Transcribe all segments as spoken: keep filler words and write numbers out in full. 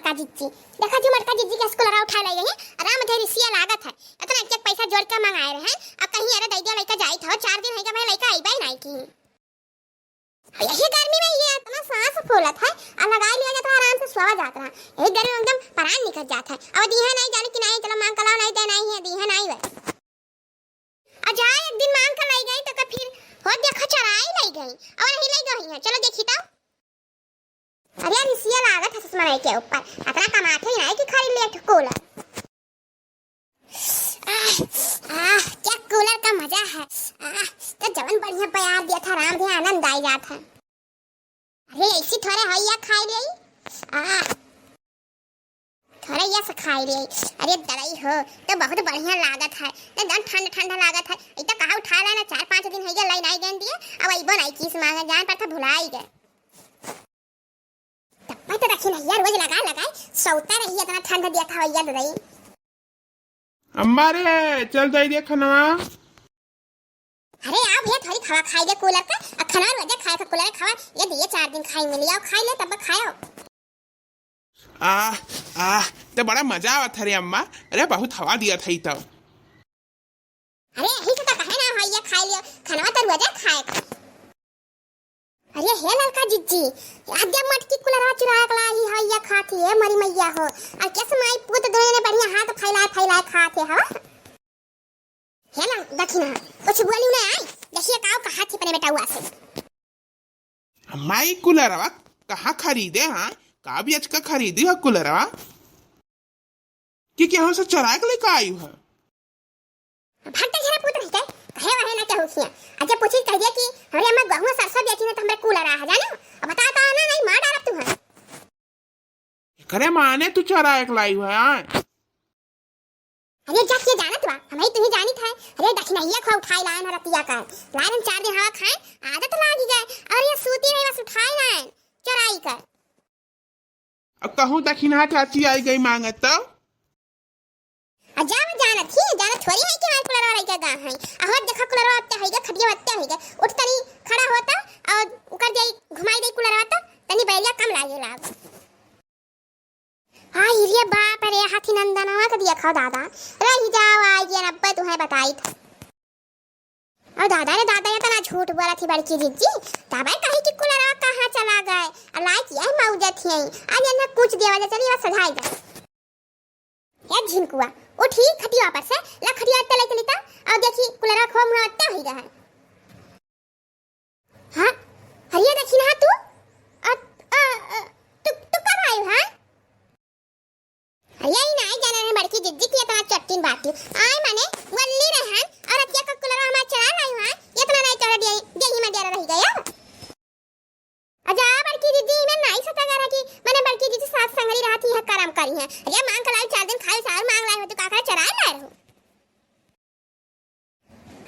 मोटका जिज्जी। देखा थी मोटका जिज्जी के स्कूलरवा उठाए लइ गई, आराम धे रिसिया लागत है। इतना एक एक पैसा जोड़ के मंगाए रहे, अब कहीं अरे दइ दिया लइका जाइत हो, चार दिन होइगा भाई लइका अइबे नाहीं की। यही गर्मी में ये इतना सांस फूलत है, और लगाई लिया जाता है, आराम से सोवा जात रहा। यही गर्मी में एकदम परान निकल जात है। अब दीहा नाहीं जाने कि नाहीं, चलो मांग के लाओ, नाहीं दे नाहीं है, दीहा नाहीं बस। और जा एक दिन मांग के लइ गई तो का फिर हो देखो चराई लइ गई, और नहीं लइ गई है, चलो देखी तो। अरे रिसिया लागत है ससुर मरई के ऊपर, इतना कमाथे ही नाहीं कि खरीद ले एक कूलर। आह, आह, क्या कूलर का मजा है। आह, तो जवन बढ़िया बयार दिया था राम, भी आनंद आई जात है। अरे ऐसी थोड़े हइया खाई ले। आह, थोड़े या से खाई ले। अरे दवाई हो, तो बहुत बढ़िया लागत है, तो एकदम ठंड ठंड लागत है। ई तो कहा उठा ला ना, चार पाँच दिन होइगा लइ नाहीं गए दिए, अब अइबो नाहीं किस मांगे, जान पर था भुलाई गए। तब तो दखिनहिया रोज लगा लगा सौता रही, इतना ठंड दिया था भइया ददाई। अम्मा रे, चल दे दे खनवा। अरे आओ भइया, थोड़ी हवा खाई ले कूलर का, अब खनवा रोजे खाए का कूलर खावा, ये दिए चार दिन खाई मिली, आओ खाई ले तब खाओ। आह, आह, तो बड़ा मजा आवत है रे अम्मा। अरे बहुत हवा दिया था ई तो। अरे यही से तो कहे ना हइया खाई लियो, खनवा तो रोजे खाए का। अरे हे ललका जिज्जी, आद्या मटकी कुलरवा चुराए के लाई हइया खाती है मरी मैया हो। और कैसे माई पूत दोनों ने बढ़िया हाथ फैलाए फैलाए खाते हवा। हे ना दखिना, कुछ बोली ना आई, देखिए काऊ कहा थी अपने बेटा हुआ से। माई कुलरवा कहाँ खरीदे हाँ? का बेच के खरीदी है कुलरवा? कि केहू से चोराए के लेके आई है? भट्टे झरा पूत रही के, कहे वहे ना केहू खिया। अच्छा पूछी कह दिया कि हमरे अम्मा गहुआ सरसों बेची ना तो हमरे कूलर आ जाने। अब बता तो ना, नहीं मार डालब तुम्हें। एकरे माने तू चोराए के लाई है, आय? अरे जा के जानत बा, हम ही तुम्हें जानित है। अरे दखिनहिया खो उठाई लायन है रतिया का। लायन चार दिन हवा खाए, आदत लागी गए। और ये सूती रही बस उठाई लायन, चोराई कर। अब कहूँ दखिनहा चाची आई गई मांगत तो? आ जा, मैं जानत ही, जानत थोड़ी है कि हमारे कुलरवा लइका गा है। आ होत देखा कुलरवा अत्ते होइगा, खटिया अत्ते होइगा। उठ तनी खड़ा होता और उकर जाई घुमाई दे कुलरवा तो तनी बैरिया कम लागे लाग। हाय रे बाप रे, हाथी नंदनवा के देखा दादा। रही जाओ, आई ये रब्बा तुम्हें बताई था। और दादा रे दादा, ये तना झूठ बोला थी बड़की जिज्जी। तबे कही कि कुलरवा कहाँ चला गए। अलाई किया है मौजत ही। आज इन्हें पूछ दिया वजह चली बस सधाई दे। ए झिनकुआ, उठी खटिया पर से, ला खटिया तले चली ता, और देखी कुलरवा खो मुँह अत्ते हुई रहा। हाँ, हरिया देखी ना तू? अ, अ, अ, तू, तू कब आयु, हाँ? हरिया ही ना, जाना है बड़की जिज्जी की इतना चट्टिन बाटी। आय माने, वल्ली रहन, और अतिया का कुलरवा हमार चला लाई, हाँ? इतना नहीं चढ़ दिया, यही में डेरा रह गया। अजा बड़की दीदी, मैं नाई सता करा कि मने बड़की दीदी साथ संगरी रहत ही है, करम करी है। अरे मांग के लाई चार दिन खाई, सार मांग लाई हो, तू का करे चराए लाए रहो?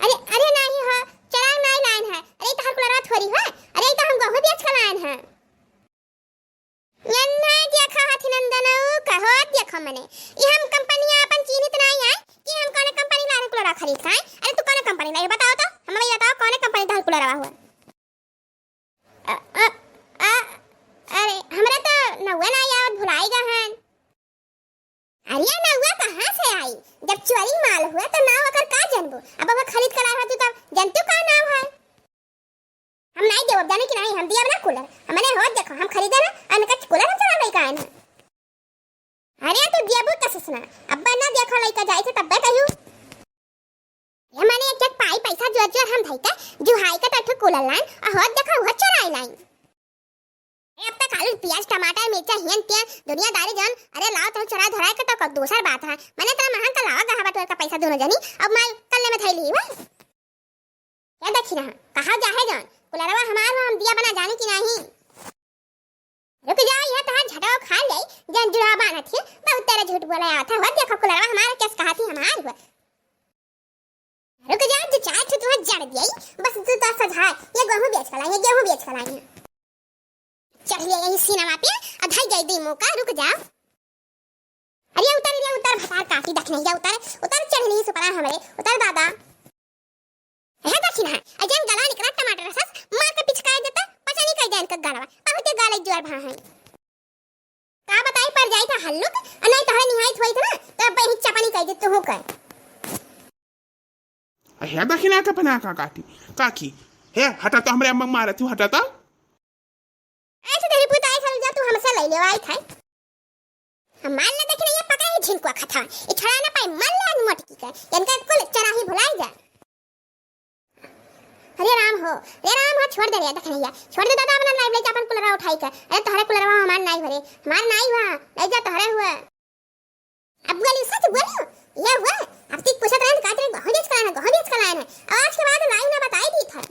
अरे, अरे नाही हो, चराए नाई लाइन है। अरे, तहर कुलरवा थोड़ी हो। अरे, तो हम गहूं बेच के लाइन है। ये नाई देखा हथी नंदनऊ, कहो देखो मने। ये हम कंपनी अपन चीनित नाई है कि हम कौन कंपनी लाइन कुलरवा खरीद खाए। अरे, तू कौन कंपनी लाई बताओ तो? हम भाई बताओ, कौन कंपनी तहर कुलरवा हुआ? अ, अ, अ, अरे, हमरा तो नउवा ना याद भुलाई गहन। अरे, नउवा कहाँ से आई? जब चोरी माल हुआ तो नाव ओकर का जनबो? अब ओकर खरीद के लाए हो तू तब जनतू का नाव है? हम नहीं देवब, जाने कि नहीं, हम दिया ना कूलर। हमने हो देखो, हम खरीदे ना, और इनका कूलर हम चला नहीं का है ना। अरे तू दियाबू त सुसना, अब्बा ना देखो लइका जाई थे तब्बे कहियो। ये माने एक एक पाई पैसा जोर जोर हम धई के, जुहाई के तठू कूलर लाइन, आ होत देखो वो चोराई लाइन। ए अब तक आलू, प्याज, टमाटर, मिर्चा, हियन तियन, दुनियादारी जन, अरे लाओ तो चोरा धराए के तो क-, दूसर बात है। मने तेरा महंग का लावा गहा बटोर का पैसा दोनों जनी, अब माई कल्ले में धई ली हुआ। ए दखिनहा, कहाँ जाहे जौन? कुलरवा हमार हो, हम दिया बना जानी कि नाही? रुक जा, यह तहार झटवा खा ले, जन जुड़ा बानत ही, बहुत तेरा झूठ बोला आवत है। हो देखो कुलरवा हमार, केस कहा थी हमार हो। रुक जा, जो चाहे तू तुहे जड़ दिया, बस तू तो सझाए, ये गेहूं बेच के लाई, ये गेहूं बेच के लाई। चढ़ ले यही सीनावा पे, अधाई जाई दी मुंह का, रुक जा। अरे उतर, अरे उतर, भतार काटी दखिनहिया, उतर, उतर, चढ़ ली सुपरा हमरे, उतर दादा। हे दखिनहा, अजन गला निकला टमाटर रसस, मार के पिचकाए देता, पचा नहीं कह जाए इनका गलवा, बहुत ही गाले जुआर भा है। का बताई पर जाई था हल्लुक, अ नाहीं तोहरे निहाइत होइत ना, तो अब ही चपनी कह दे तू हूँ कह। हे दखिना का पना का काटी, काकी, हे हटा तो हमरे अम्मा मारत हूँ, हटा तो। ऐसे तेरी पुताई साल जा तू हमसे ले ले आई था। हम मान ले दखिना ये पका ही झिनकुआ खा था। ये छड़ा ना पाई मान ले आज मोटकी का। इनका कुल चराही भुलाई जा। अरे राम हो, अरे राम हो, छोड़ दे रे दखिना, छोड़ दे दादा, अपना लाइव ले जा, अपन कुलरवा उठाई के। अरे तोहरे कुलरवा हमार नाई भरे, हमार नाई हुआ, ले जा तोहरे हुआ। अब बोली सच बोली, ये हुआ। अब तीक पूछत रहन का तेरे गहूं बेच के लाना, गहूं बेच के लाना। अब आज के बाद लाइव ना बताई दी था।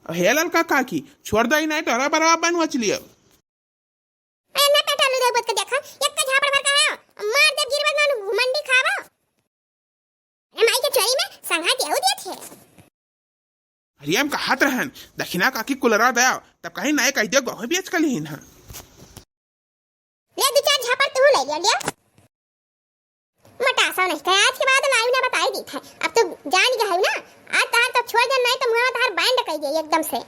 हे ललका काकी, छोड़ दे, नहीं डरा बरा बनवा चलिए। ए, ना पेटा लू दे बत के देखा, एक का झापड़ भर का है, मार दे गिरबत ना घुमंडी खावा। अरे माई के चोरी में संघा देहु दिए थे। अरे हम कहत रहन, दखिना काकी कुलरा दया, तब कहीं नहीं कह दिया, गहूं बेच के लीन है। ले दो चार झापड़ तू ले लिया, लिया। मोटा सा नहीं कहे, आज के बाद लाइव ना बताई दी था। अब तो जान गया है ना, आज तार तो छोड़ देना, नहीं तो मुँह तार बैंड कह दिया एकदम से।